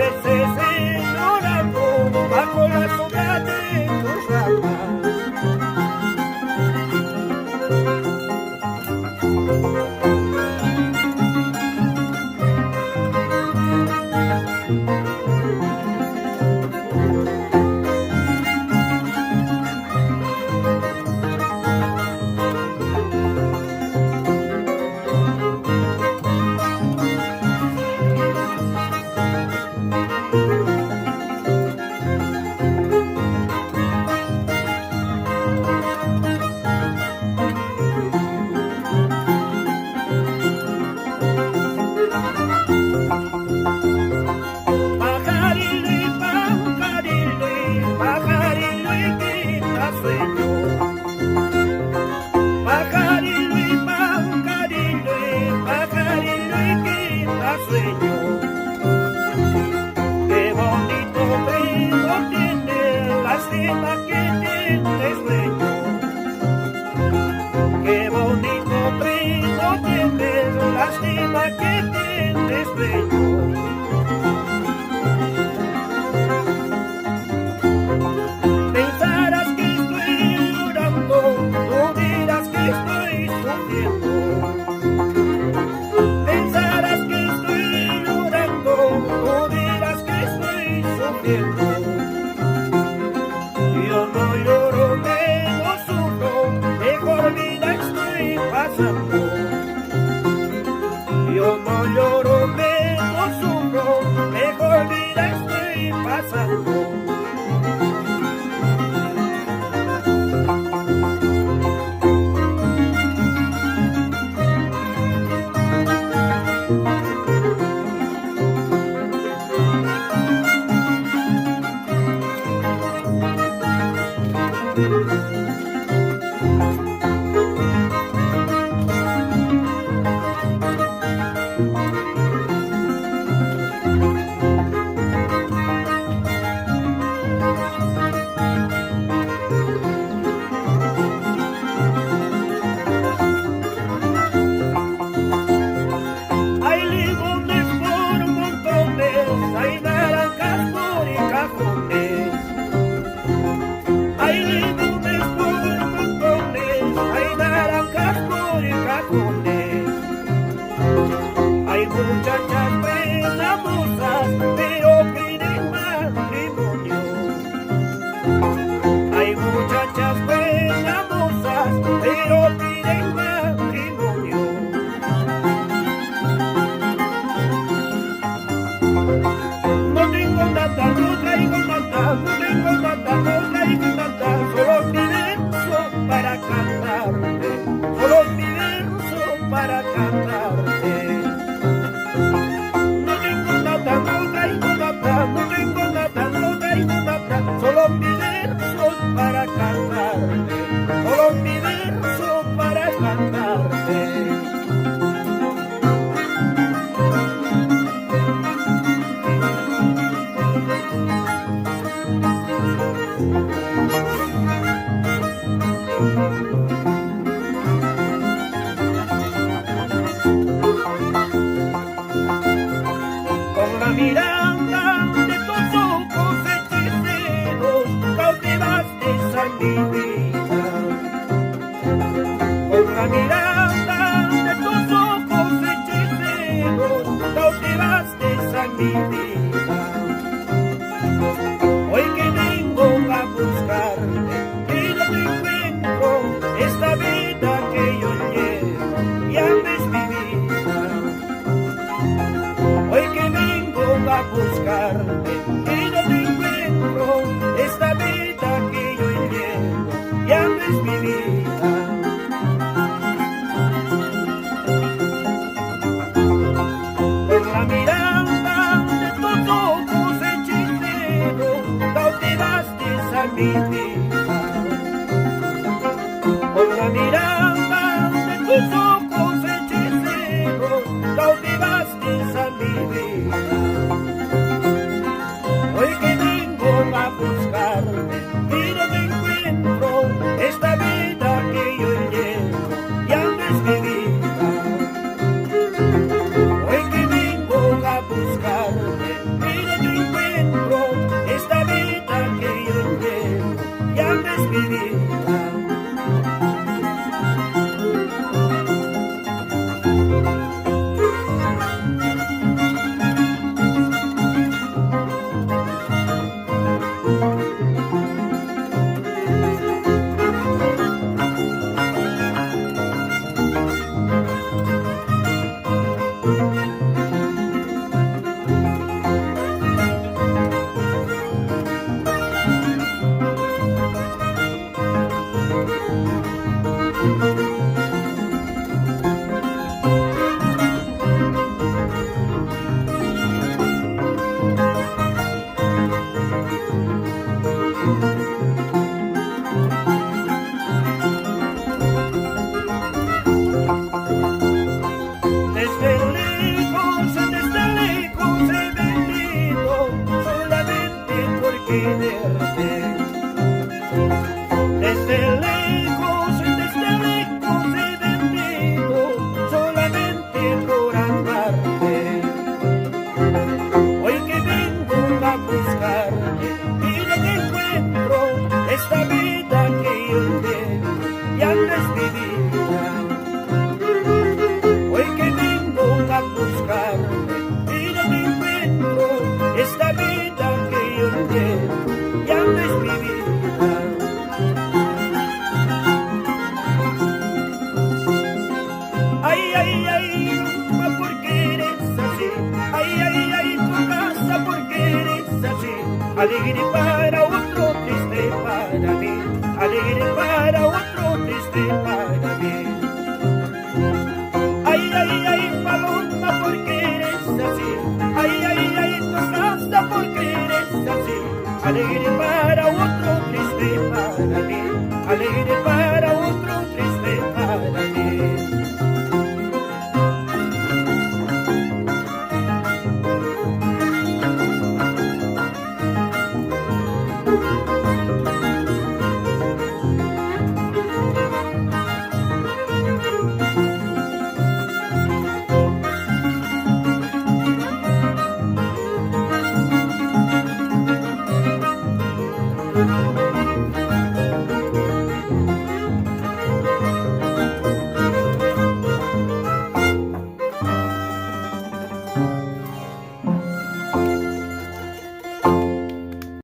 Meses llorando bajo la sombra de tus ramas. Yo no lloro, menos sufro, mejor vida estoy pasando. Hay limones por montones, hay naranjas por cajones. Hay limones por montones, hay naranjas por cajones. Hay muchachas buenas mozas, pero piden matrimonio. Hay muchachas buenas mozas, pero piden matrimonio. No tengo nada, no traigo nada, no tengo nada, no traigo nada, solo mi verso para cantarte, solo mi verso para cantarte. No tengo nada, no traigo nada, no tengo nada, no traigo nada, solo mi verso para cantarte, solo mi verso para cantarte. Con la mirada de tus ojos hechiceros cautivaste a mi vida. Con la mirada de tus ojos hechiceros cautivaste a mi vida. Hoy que vengo a buscarte y no te encuentro, esta vida que yo llevo ya no es mi vida. Hoy que vengo a buscarte y no te encuentro, esta vida que yo llevo ya no es mi vida. Con la mirada de tus ojos hechiceros cautivaste a mi vida. Con la mirada de tus ojos hechiceros cautivaste a mi vida. quererte. Desde lejos he venido solamente por amarte. Hoy que vengo a buscarte y no te encuentro, esta vida que yo tengo ya no es mi vida. Hoy que vengo a buscarte y no te encuentro, esta vida que yo tengo ya no es mi vida. Ay, ay, ay, Luma, ¿por qué eres así? Ay, ay, ay, tu casa, ¿por qué eres así? Alegre para otro, triste para mí. Alegre para otro, triste para mí. Ay, ay, ay, paloma, ¿por qué eres así? Ay, ay, ay, tu casa, ¿por qué eres así? Alegre para